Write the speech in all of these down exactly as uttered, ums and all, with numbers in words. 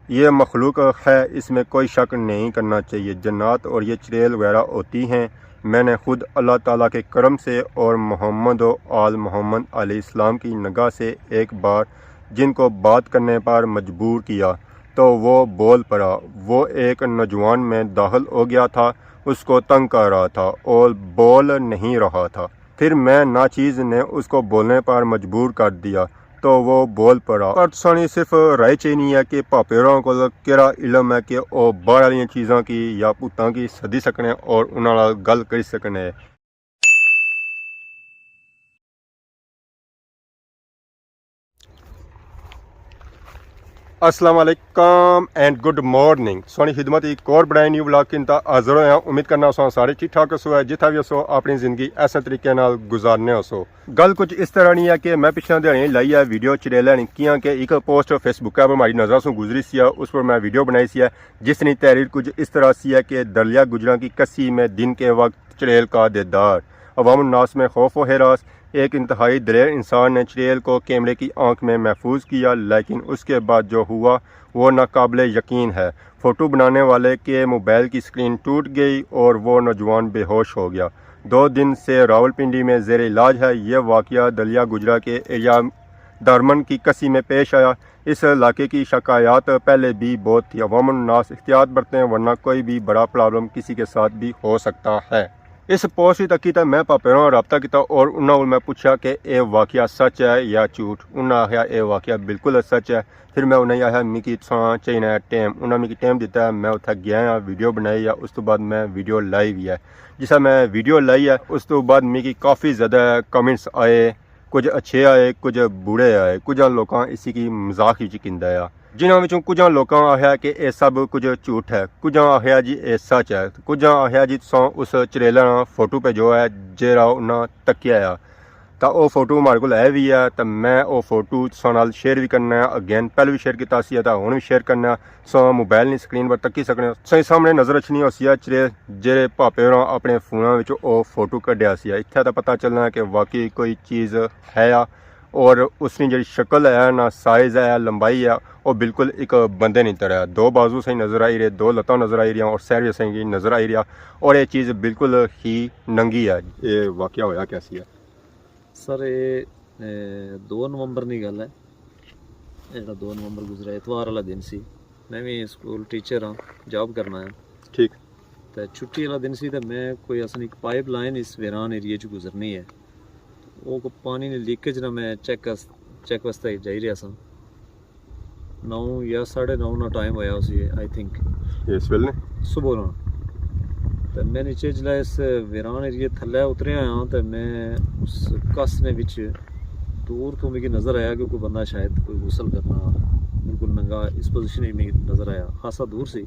یہ مخلوق ہے، اس میں کوئی شک نہیں کرنا چاہیے۔ جنات اور یہ چڑیل وغیرہ ہوتی ہیں۔ میں نے خود اللہ تعالیٰ کے کرم سے اور محمد و آل محمد علیہ السلام کی نگاہ سے ایک بار جن کو بات کرنے پر مجبور کیا تو وہ بول پڑا۔ وہ ایک نوجوان میں داخل ہو گیا تھا، اس کو تنگ کر رہا تھا اور بول نہیں رہا تھا۔ پھر میں ناچیز نے اس کو بولنے پر مجبور کر دیا تو وہ بول پڑا۔ پر تساں نی صرف رائے چاہینی ہے کہ پاپے ہوراں کول کیڑا علم ہے کہ او باہر آلیاں چیزاں کی یا بھوتاں کی سدی سکنے اور انہاں نال گل کری سکنے۔ السلام علیکم اینڈ گڈ مارننگ۔ سوہنی خدمت ایک اور بڑے نیو ولاگ کن تا حاضر ہویا۔ امید کرنا اساں سارے ٹھیک ٹھاک ہسو ہے، جتھا بھی ہسو اپنی زندگی ایسے طریقے نال گزارنے ہسو۔ گل کچھ اس طرح نی ہے کہ میں پچھلے دیہاڑیاں لائی ہے ویڈیو چڑیلے نی، کیاں کہ ایک پوسٹ فیس بک پر ماڑی نظراں سوں گزری سی ہے، اس پر میں ویڈیو بنائی سی ہے، جس نی تحریر کچھ اس طرح سی ہے کہ دریا گجراں کی کسی میں دن کے وقت چڑیل کا دیدار۔ عوام الناس میں خوف و ہراس۔ ایک انتہائی دلیر انسان نے چڑیل کو کیمرے کی آنکھ میں محفوظ کیا، لیکن اس کے بعد جو ہوا وہ ناقابل یقین ہے۔ فوٹو بنانے والے کے موبائل کی سکرین ٹوٹ گئی اور وہ نوجوان بے ہوش ہو گیا۔ دو دن سے راولپنڈی میں زیر علاج ہے۔ یہ واقعہ دلیا گجرا کے ایریا دارمن کی کسی میں پیش آیا۔ اس علاقے کی شکایات پہلے بھی بہت تھی۔ عوام الناس احتیاط برتیں، ورنہ کوئی بھی بڑا پرابلم کسی کے ساتھ بھی ہو سکتا ہے۔ اس پوسٹ کی تکی تے میں پاپے ہوراں رابطہ کیتا اور انہاں کول میں پوچھا کہ اے واقعہ سچ ہے یا جھوٹ۔ انہاں آخیا اے واقعہ بالکل سچ ہے۔ پھر میں انہاں کی آخیا، "میکی تساں چاہینا ہے ٹائم۔" انہاں میکی ٹائم دیتا ہے، میں اتھا گیا ہاں، ویڈیو بنائی ہے، اس تو بعد میں ویڈیو لائی بھی ہے۔ جسا میں ویڈیو لائی ہے، اس تو بعد میکی کافی زیادہ کمنٹس آئے، کچھ اچھے آئے، کچھ برے آئے، کچھ لوکاں اسی کی مذاق وچ گھندا ہے۔ جنہاں وچوں کچھاں لوکاں آخیا کہ اے سب کچھ جھوٹ ہے، کچھاں آخیا جی اے سچ ہے، کچھاں آخیا جی تساں اس چڑیلا نا فوٹو بھیجو ہے جیڑا انہاں تکیا ہے۔ تاں او فوٹو ماڑے کول ہے وی ہے، تاں میں او فوٹو تساں نال شیئر وی کرنا ہے۔ اگین پہلے وی شیئر کیتا سی تاں ہن وی شیئر کرنا ہے۔ تساں موبائل نی سکرین پر تکی سکنے ہو، تساں سامنے نظر اچھنی ہوسی ہے چڑیل جیڑے پاپے ہوراں اپنے فوناں وچ او فوٹو کڈیا سی۔ اتھے تاں پتہ چلنا ہے کہ واقعی کوئی چیز ہے یا اور اس نی جیڑی شکل ہے نا، سائز ہے، لمبائی ہے، او بالکل ایک بندے نی طرح ہے۔ دو بازو اساں کی نظر آئی رہے، دو لتاں نظر آئی رہیاں اور سر وی اساں کی نظر آئی رہیا، اور اے چیز بالکل ہی ننگی ہے۔ اے واقعہ ہویا کیسی ہے؟ سر، اے، اے، دو نومبر نی گل ہے۔ اے جیڑا دو نومبر گزرا، اتوار والا دن سی۔ میں وی سکول ٹیچر ہاں، جاب کرنا ہے۔ ٹھیک۔ تے چھٹی والا دن سی تے میں کوئی اصل ایک پائپ لائن اس ویران ایریے چ گزرنی ہے۔ او کو پانی نے لیکیج نہ میں چیک اس-، چیک واسطے جائی رہیا ساں۔ نو یا ساڑھے نو نا ٹائم ہویا اسی، آئی تھنک۔ اس ویلے؟ صبح نا۔ تے میں نیچے جلے اس ویران ایریے تھلے اتریا ہاں تے میں اس کس نے وچ دور تو میکی نظر آیا کہ کوئی بندہ شاید کوئی غسل کرنا، بالکل ننگا اس پوزیشن وچ میکی نظر آیا، خاصا دور سی۔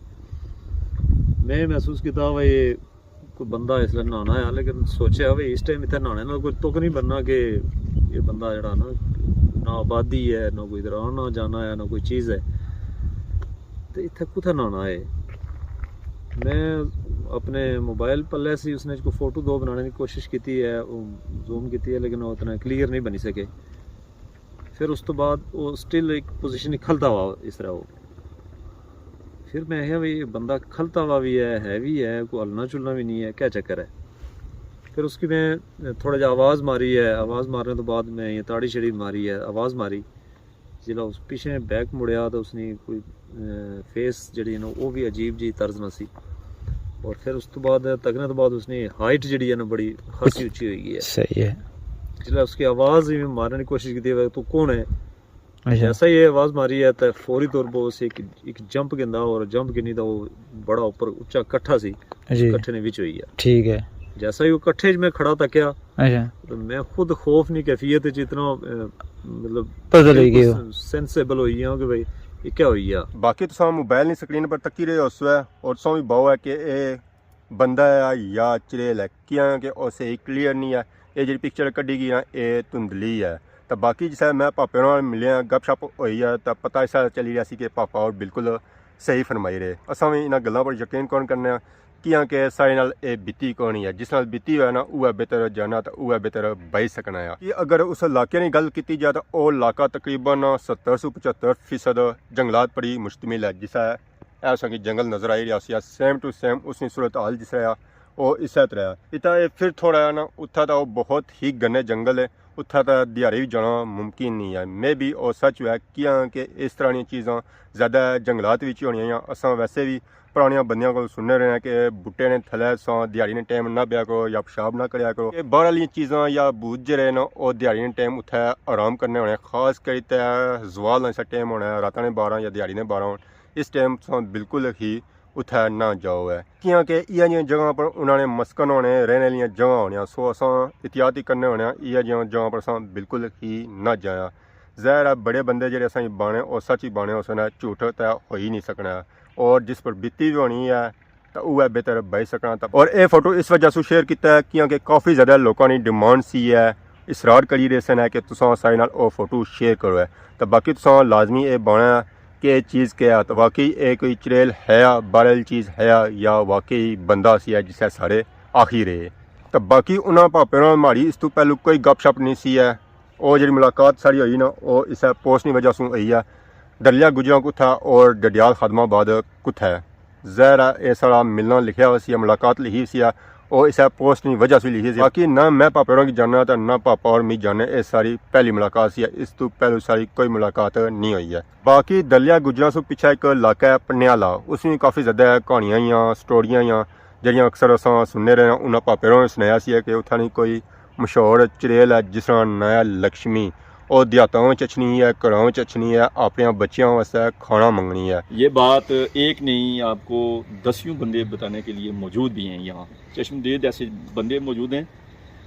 میں محسوس کیتا وہ یہ کوئی بندہ اس لیے نہانا ہے، لیکن سوچیا بھئی اس ٹائم اتنے نہانے نال کوئی تک نہیں بننا کہ یہ بندہ جڑا نا، نہ آبادی ہے، نہ کوئی ادھر آنا جانا ہے، نہ کوئی چیز ہے، تو اتنے کتھے نہانا ہے؟ میں اپنے موبائل پلے سی، اس نے کوئی فوٹو دو بنانے کی کوشش کیتی ہے، زوم کیتی ہے، لیکن وہ اتنا کلیئر نہیں بنی سکے۔ پھر اس تو بعد وہ سٹل ایک پوزیشن کھلتا ہوا اس طرح وہ۔ پھر میں آخیا، "بھئی، یہ بندہ کھلتا ہوا بھی ہے، ہے بھی ہے، کوئی ہلنا چلنا بھی نہیں ہے، کیا چکر ہے؟" پھر اس کی میں تھوڑا جہا آواز ماری ہے، آواز مارنے تو بعد میں یہ تاڑی شڑی ماری ہے، آواز ماری۔ جسلے اس پیچھے بیک مڑیا تو اس نے کوئی، اے، فیس جڑی ہے نا، وہ بھی عجیب جی طرز نہ سی۔ اور پھر اس تو بعد، تکنے تو بعد اس نے ہائٹ جڑی ہے نا، بڑی خاصی اچھی ہوئی ہے۔ صحیح ہے۔ جسلے اس کی آواز ہی مارنے کی کوشش کی، "تو کون ہے؟" اچھا۔ جیسا ہی یہ آواز ماری ہے تو فوری طور پر اسے ایک، ایک جمپ گھندا، اور جمپ گھنی تو وہ بڑا اوپر اچا کٹھا سی، جی۔ کٹھے نے وچ ہوئی ہے۔ ٹھیک ہے۔ جیسا ہی وہ کٹھے میں کھڑا تکیا، اچھا۔ تو میں خود خوف نی کیفیت وچ اتنا، اے، مطلب، پزل ہوئی گئے ہو۔ بالکل سینسیبل ہوئی گیا کہ بھائی، یہ کیا ہوئی گیا۔ باقی تساں موبائل نی سکرین پر تکی رہے ہو سو ہے، اور تساں بھی باؤ ہے کہ اے بندہ ہے یا چڑیل ہے، کیاں کہ او صحیح کلیئر نہیں ہے۔ اے جڑی پکچر کڈی گئی نا، اے دھندلی ہے۔ تے باقی جسے میں پاپے نال ملیا، گپ شپ ہوئی ہے، تے پتہ ایسا چلی رہیا سی کہ پاپا اور بالکل صحیح فرمائی رہے۔ اساں وی انہاں گلاں پر یقین کون کرنے آں۔ کیاں کہ ساڑے نال اے بیتی کونی ہے، جس نال بیتی ہویا نا، اوہ بہتر جانا تے اوہ بہتر بائی سکنا ہے۔ کہ اگر اس علاقے نی گل کیتی جائے تاں او علاقہ تقریباً ستر سو پچھتر فیصد جنگلات پر ہی مشتمل ہے۔ جس ہے اے اساں کی جنگل نظر آئی رہیا سی، سیم ٹو سیم اس نی صورت حال جس طرح او اسے طرح ہے۔ اتھا اے پھر تھوڑا ہے نا، اتھا تاں او بہت ہی گھنے جنگل ہے، اتھا تاں دیہاڑی وی جانا ممکن نہیں ہے۔ مے بی او سچ ہوئے، کیاں کہ اس طرح نیاں چیزاں زیادہ جنگلات وچ ہی ہونیاں یا اساں ویسے وی پرانیاں بندیاں کول سننے رہے ہیں کہ بوٹے نے تھلے ساں دیہاڑی نے ٹائم نہ بیا کرو یا پیشاب نہ کریا کرو۔ اے باہر آلیاں چیزاں یا بھوت جیہڑے نا، او دیہاڑی نے ٹائم اتھے آرام کرنے ہونے، خاص کری تے زوال نا ایسا ٹائم ہونا ہے، راتاں نے بارہ یا دیہاڑی نے بارہ ہون، اس ٹائم تساں بالکل ہی اتھے نہ جاؤ ہے، کیاں کہ ایہہ جیاں جگہاں پر انہاں نے مسکن ہونے، رہنے آلیاں جگہاں ہونیاں، سو اساں احتیاط ہی کرنے ہونے آں، ایہہ جیاں جگہاں پر اساں بالکل ہی نہ جایاں۔ ظاہر ہے بڑے بندے جیہڑے اساں کی بانے، او سچ ہی بانے، اس نے جھوٹ تے ہوئی نہیں سکنا ہے۔ اور جس پر بیتی وی ہونی ہے تاں اوہ بہتر بائی سکنا۔ تاں اور اے فوٹو اس وجہ سوں شیئر کیتا ہے کیاں کہ کافی زیادہ لوکاں نی ڈیمانڈ سی ہے، اصرار کری رہے سن ہے کہ تساں ساڑے نال او فوٹو شیئر کرو ہے۔ تاں باقی تساں لازمی اے بانا کہ اے چیز کیا ہے، تاں واقعی اے کوئی چڑیل ہے یا باہر آلی چیز ہے یا واقعی بندہ سی ہے جسے سارے آخی رہے۔ تاں باقی انہاں پاپے نال ماڑی اس تو پہلو کوئی گپ شپ نہیں سی ہے۔ او جیہڑی ملاقات ساڑی ہوئی نا، او اسے پوسٹ نی وجہ سوں ہوئی ہے۔ دلیا گجراں کتھا اور ڈڈیال خادم آباد کتھا ہے؟ ظاہر ہے اے ساڑا ملنا لکھیا ہویا سی، ملاقات لکھی سی، او اسے پوسٹ نی وجہ سوں لکھی سی۔ باقی نہ میں پاپے ہوراں کی جاننا تے نہ پاپا اور می جاننے، اے ساڑی پہلی ملاقات سی، اس تو پہلو ساڑی کوئی ملاقات نہیں ہوئی ہے۔ باقی دلیا گجراں سوں پچھے ایک علاقہ ہے پنیالا، اس وچ کافی زیادہ کہانیاں یا سٹوریاں یا جیہڑیاں اکثر اساں سننے رہے ہیں، انہاں پاپے ہوراں نے سنایا سی کہ اتھاں نی کوئی مشہور چڑیل ہے جس نا ناں ہے لکشمی۔ او دیہاتاں وچ اچھنی ہے، گھراں وچ اچھنی ہے، اپنے بچیاں واسطے کھانا منگنی ہے۔ یہ بات ایک نہیں، آپ کو دسیوں بندے بتانے کے لیے موجود بھی ہیں یہاں۔ چشم دید ایسے بندے موجود ہیں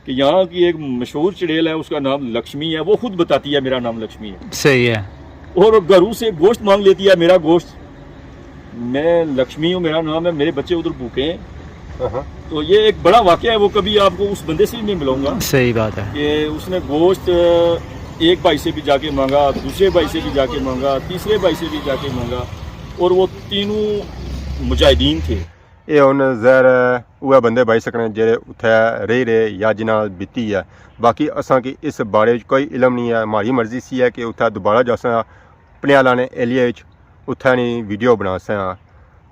کہ یہاں کی ایک مشہور چڑیل ہے، اس کا نام لکشمی ہے، وہ خود بتاتی ہے میرا نام لکشمی ہے۔ صحیح ہے۔ اور گھروں سے گوشت مانگ لیتی ہے، میرا گوشت، میں لکشمی ہوں، میرا نام ہے، میرے بچے ادھر بھوکے ہیں۔ ہاں۔ تو یہ ایک بڑا واقعہ ہے، وہ کبھی آپ کو اس بندے سے بھی میں ملاؤں گا۔ صحیح بات ہے۔ کہ اس نے گوشت ایک بھائی سے بھی جا کے مانگا، دوسرے بھائی سے بھی جا کے مانگا، تیسرے بھائی سے بھی جا کے مانگا، اور وہ تینوں مجاہدین تھے۔ اے ہن ظاہر ہے اوہے بندے بائی سکنے جیہڑے اتھے رہی رہے یا جنہاں نال بیتی ہے۔ باقی اساں کی اس بارے وچ کوئی علم نہیں ہے۔ ماڑی مرضی سی ہے کہ اتھے دوبارہ جاساں، پنیالا نے ایریا وچ اتھے نی ویڈیو بناساں۔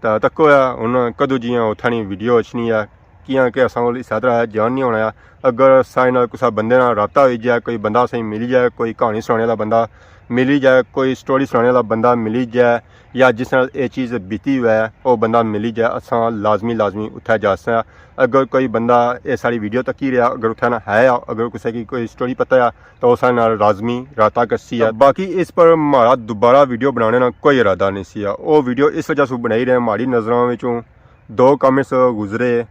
تاں تکو ہے ہن کدوں جیاں اتھے نی ویڈیو اچھنی ہے، کیاں کہ اساں کول اس طرح جان نہیں ہونا ہے۔ اگر ساڑے نال کسا بندے نال رابطہ ہوئی جائے، کوئی بندہ اساں کی ملی جائے، کوئی کہانی سنانے والا بندہ ملی جائے، کوئی سٹوری سنانے والا بندہ ملی جائے، یا جس نال اے چیز بیتی ہوئے او بندہ ملی جائے، اساں لازمی لازمی اتھے جاساں۔ اگر کوئی بندہ اے ساڑی ویڈیو تکی رہیا، اگر اتھے نہ ہے، اگر کسے کی کوئی سٹوری پتہ ہے، تاں اساں نال لازمی رابطہ کرسی ہے۔ باقی اس پر مہاڑا دوبارہ ویڈیو بنانے نا کوئی ارادہ نہیں سی۔ او ویڈیو اس وجہ سوں بنائی رہے، مہاڑی نظراں وچوں دو کمنٹس گزرے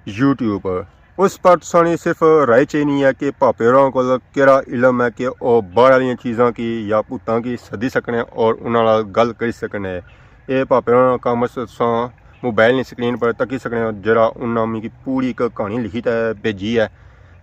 یوٹیوب پر۔ اس پر تساں نی صرف رائے چاہینی ہے کہ پاپے ہوراں کول کیہڑا علم ہے کہ او باہر آلیاں چیزاں کی یا بھوتاں کی سدی سکنے اور انہاں نال گل کری سکنے۔ اے پاپے ہوراں نا کمنٹس تساں موبائل نی سکرین پر تکی سکنے ہو، جیہڑا انہاں میکی پوری ایک کہانی لکھی تے بھیجی ہے،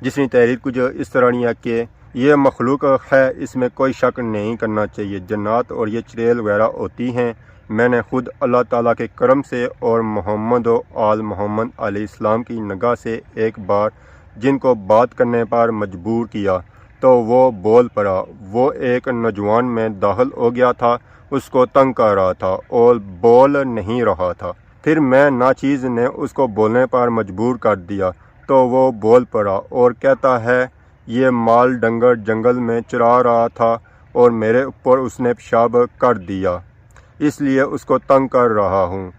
جس نی تحریر کچھ اس طرح نی ہے کہ یہ مخلوق ہے، اس میں کوئی شک نہیں کرنا چاہیے۔ جنات اور یہ چڑیل وغیرہ ہوتی ہیں۔ میں نے خود اللہ تعالیٰ کے کرم سے اور محمد و آل محمد علیہ السلام کی نگاہ سے ایک بار جن کو بات کرنے پر مجبور کیا تو وہ بول پڑا۔ وہ ایک نوجوان میں داخل ہو گیا تھا، اس کو تنگ کر رہا تھا اور بول نہیں رہا تھا۔ پھر میں ناچیز نے اس کو بولنے پر مجبور کر دیا تو وہ بول پڑا اور کہتا ہے، یہ مال ڈنگر جنگل میں چرا رہا تھا اور میرے اوپر اس نے پیشاب کر دیا، اس لیے اس کو تنگ کر رہا ہوں۔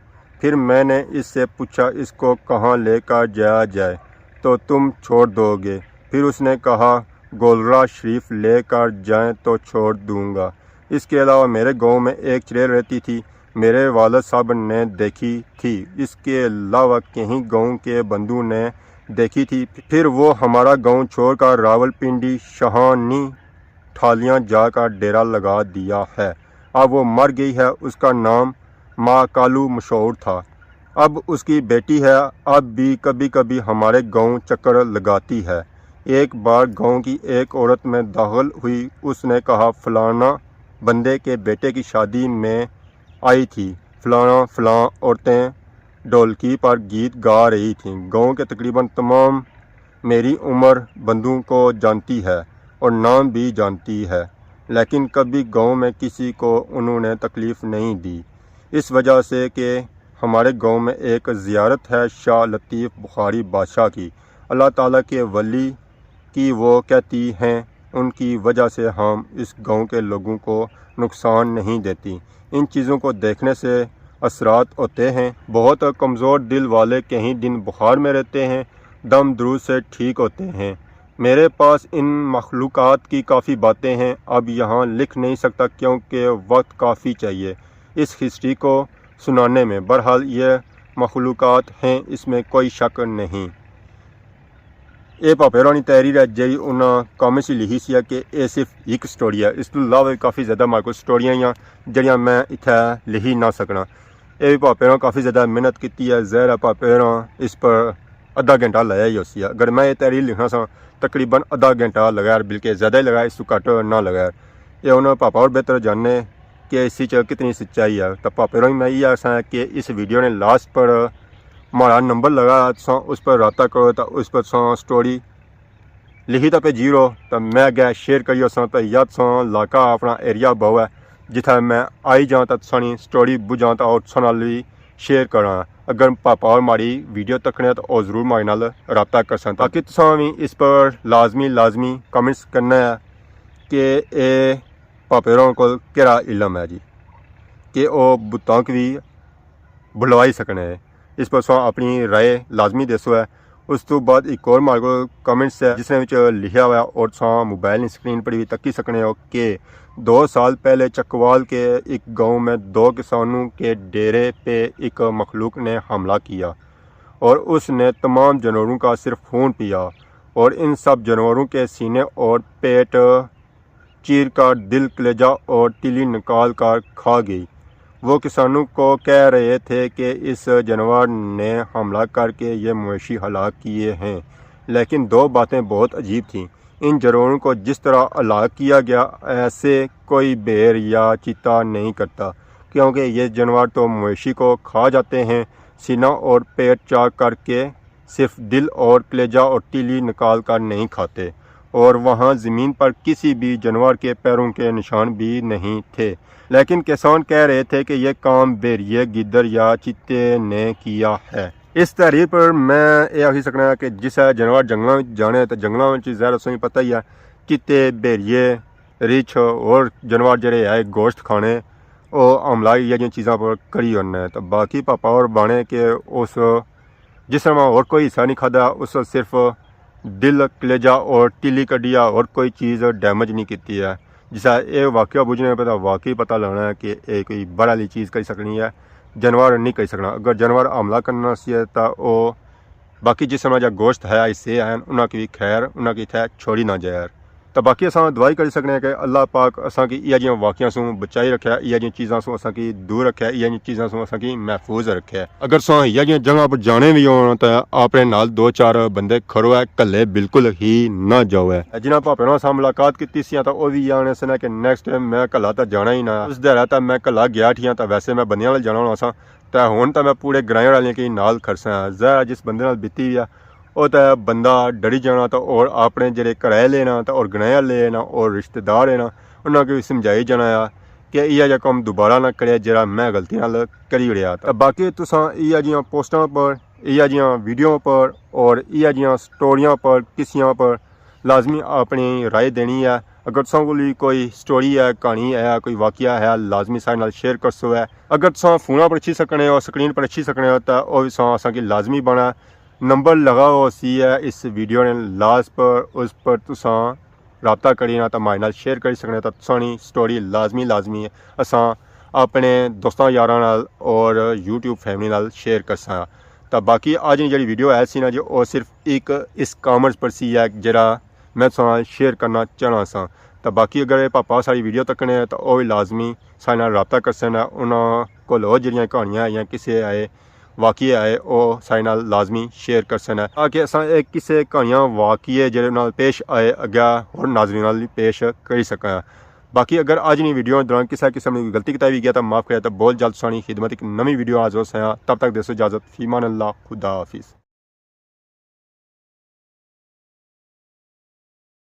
پھر میں نے اس سے پوچھا، اس کو کہاں لے کر جایا جائے تو تم چھوڑ دو گے؟ پھر اس نے کہا، گولرا شریف لے کر جائیں تو چھوڑ دوں گا۔ اس کے علاوہ میرے گاؤں میں ایک چڑیل رہتی تھی، میرے والد صاحب نے دیکھی تھی۔ اس کے علاوہ کہیں گاؤں کے بندوں نے دیکھی تھی۔ پھر وہ ہمارا گاؤں چھوڑ کر راولپنڈی، شہانی، ٹھالیاں جا کر ڈیرہ لگا دیا ہے۔ اب وہ مر گئی ہے۔ اس کا نام ماں کالو مشہور تھا۔ اب اس کی بیٹی ہے، اب بھی کبھی کبھی ہمارے گاؤں چکر لگاتی ہے۔ ایک بار گاؤں کی ایک عورت میں داخل ہوئی، اس نے کہا، فلانا بندے کے بیٹے کی شادی میں آئی تھی فلانا فلاں عورتیں ڈھولکی پر گیت گا رہی تھیں۔ گاؤں کے تقریباً تمام میری عمر بندوں کو جانتی ہے اور نام بھی جانتی ہے، لیکن کبھی گاؤں میں کسی کو انہوں نے تکلیف نہیں دی، اس وجہ سے کہ ہمارے گاؤں میں ایک زیارت ہے شاہ لطیف بخاری بادشاہ کی۔ اللہ تعالیٰ کے ولی کی وہ کہتی ہیں، ان کی وجہ سے ہم اس گاؤں کے لوگوں کو نقصان نہیں دیتی۔ ان چیزوں کو دیکھنے سے اثرات ہوتے ہیں۔ بہت کمزور دل والے کہیں دن بخار میں رہتے ہیں، دم درود سے ٹھیک ہوتے ہیں۔ میرے پاس ان مخلوقات کی کافی باتیں ہیں، اب یہاں لکھ نہیں سکتا کیونکہ وقت کافی چاہیے اس ہسٹری کو سنانے میں۔ بہرحال یہ مخلوقات ہیں، اس میں کوئی شک نہیں۔ اے پاپے ہوراں نی تحریر ہے جیہڑی انہاں کامنٹس وچ لکھی سی کہ اے صرف ہک سٹوری ہے، اس توں علاوہ وی کافی زیادہ ماڑے کول سٹوریاں ہیاں جیہڑیاں میں اتھے لکھی نہ سکنا۔ اے وی پاپے ہوراں کافی زیادہ محنت کیتی ہے، ظاہر ہے پاپے ہوراں اس پر ادھا گھنٹہ لایا ہی ہوسی ہے۔ اگر میں اے تحریر لکھنا سا تقریباً ادھا گھنٹہ لگا، بلکہ زیادہ ہی لگا، اس توں گھٹ نہ لگا۔ اے ہن پاپا ہور بہتر جاننے کہ اس وچ کتنی سچائی ہے۔ تاں پاپے ہوراں کی میں ایہہ آکھساں کہ اس ویڈیو نے لاسٹ پر ماڑا نمبر لگا، تساں اس پر رابطہ کرو تاں اس پر تساں سٹوری لکھی تاں بھیجی رو تاں میں اگے شیئر کری اوساں تاں یا تساں علاقہ اپنا ایریا باؤ ہے جتھے میں آئی جاں تاں تساں نی سٹوری بجھاں تاں اور تساں نال وی شیئر کراں۔ اگر پاپا اور ماڑی ویڈیو تکنے تاں او ضرور ماڑے نال رابطہ کرسن۔ باقی تساں وی اس پر لازمی لازمی کمنٹس کرنا ہے کہ اے پاپے ہوراں کول کیہڑا علم ہے جی کہ او بتاں کی وی بلوائی سکنے۔ اس پر تساں اپنی رائے لازمی دیسو ہے۔ اس تو بعد ایک اور ماڑے کول کمنٹس ہے جس نے وچ لکھیا ہوا ہے اور تساں موبائل نی سکرین پر بھی تکی سکنے ہو کہ دو سال پہلے چکوال کے ایک گاؤں میں دو کسانوں کے ڈیرے پہ ایک مخلوق نے حملہ کیا اور اس نے تمام جانوروں کا صرف خون پیا اور ان سب جانوروں کے سینے اور پیٹ چیر کر دل، کلیجہ اور تیلی نکال کر کھا گئی۔ وہ کسانوں کو کہہ رہے تھے کہ اس جانور نے حملہ کر کے یہ مویشی ہلاک کیے ہیں، لیکن دو باتیں بہت عجیب تھیں۔ ان جانوروں کو جس طرح ہلاک کیا گیا، ایسے کوئی بھیر یا چیتا نہیں کرتا، کیونکہ یہ جانور تو مویشی کو کھا جاتے ہیں، سینہ اور پیٹ چاک کر کے صرف دل اور کلیجہ اور تیلی نکال کر نہیں کھاتے، اور وہاں زمین پر کسی بھی جانور کے پیروں کے نشان بھی نہیں تھے۔ لیکن کسان کہہ رہے تھے کہ یہ کام بھیریے، گدڑ یا چیتے نے کیا ہے۔ اس تحریر پر میں یہ آخی سکنا کہ جسے جانور جنگلاں وچ جانے تے جنگلاں وچ ظاہر تساں کی پتہ ہی ہے، چیتے، بھیریے، ریچھ اور جانور جڑے ہے گوشت کھانے، او حملہ یہ جیاں چیزاں پر کری ہونے۔ تو باقی پاپا اور بانے کہ اس جس طرح میں اور کوئی حصہ نہیں کھادا، اس صرف دل، کلیجہ اور تیلی کڈیا، اور کوئی چیز ڈیمیج نہیں کیتی ہے۔ جسا اے واقعہ بجھنے پہ تاں واقعی پتہ لگنا ہے کہ اے کوئی بڑا لی چیز کری سکنی ہے، جانور نہیں کری سکنا۔ اگر جانور حملہ کرنا سی ہے تاں او باقی جس طرح جا گوشت ہے، حصے ہیں، انہاں کی بھی خیر، انہاں کی اتھے چھوڑی نہ جائے۔ تاں باقی اساں دعا ہی کری سکنے ہیں کہ اللہ پاک اساں کی ایہا جیاں واقعیاں سوں بچائی رکھے، ایہا جیاں چیزاں سوں اساں کی دور رکھے، ایہا جیاں چیزاں سوں اساں کی محفوظ رکھے۔ اگر تساں ایہا جیاں جگہاں پر جانے وی ہون تاں اپنے نال دو چار بندے کھروے، کلے بالکل ہی نہ جاوے۔ جنہاں پاپے نال اساں ملاقات کیتی سی تاں او وی آنے سنے کہ نیکسٹ ٹائم میں کلا تاں جانا ہی نہ۔ اس دیہاڑے تاں میں کلا گیا ٹھیاں تاں ویسے میں بندیاں نال جانا ہونا سا، تاں ہن تاں میں پورے گرائیں آلیاں کی نال کھڑساں۔ ظاہر ہے جس بندے نال بیتی وی ہے، او تے بندہ ڈری جانا تے اور اپنے جڑے گھرے آلے نا تے اور گناہ آلے نا اور رشتہ دار نا، انہاں کی وی سمجھائی جانا آ کہ ایہا جیہا کم دوبارہ نہ کرے جیہڑا میں غلطی نال کری اڑیا۔ تے باقی تساں ایہا جیہاں پوسٹاں پر، ایہا جیہاں ویڈیو پر اور ایہا جیہاں سٹوریاں پر، قصیاں پر لازمی اپنی رائے دینی ہے۔ اگر تساں کول وی کوئی سٹوری ہے، کہانی ہے، کوئی واقعہ ہے، لازمی ساڑے نال شیئر کرسو ہے۔ اگر تساں فوناں پر اچھی سکنے ہو، سکرین پر اچھی سکنے ہو، تاں او وی تساں اساں کی لازمی بنا۔ نمبر لگا ہوسی ہے اس ویڈیو نے لاسٹ پر، اس پر تساں رابطہ کری نا تاں ماڑے نال شیئر کری سکنے تاں تساں نی سٹوری لازمی لازمی اساں اپنے دوستاں یاراں نال اور یوٹیوب فیملی نال شیئر کرساں۔ تاں باقی اج نی جیہڑی ویڈیو ہے سی نا جی، او صرف ایک اس کامنٹس پر سی ہے جیہڑا میں تساں نال شیئر کرنا چاہنا ساں۔ تاں باقی اگر اے پاپا ساڑی ویڈیو تکنے تاں او وی لازمی ساڑے نال رابطہ کرسن۔ انہاں کول ہور جیہڑیاں کہانیاں آئیاں، قصے آئے، واقعے آئے، او ساڑے نال لازمی شیئر کرسن۔ تاکہ اساں اے قصے، کہانیاں، واقعے جیہڑے نال پیش آئے اگے ہور ناظرین نال وی پیش کری سکاں۔ باقی اگر اج نی ویڈیو دوران کسے قسم نی کوئی غلطی کتائی وی گیا تاں معاف کرے، تاں بہت جلد تساں نی خدمت ایک نویں ویڈیو حاضر ہوساں۔ تب تک دیسو اجازت، فی امان اللہ، خدا حافظ۔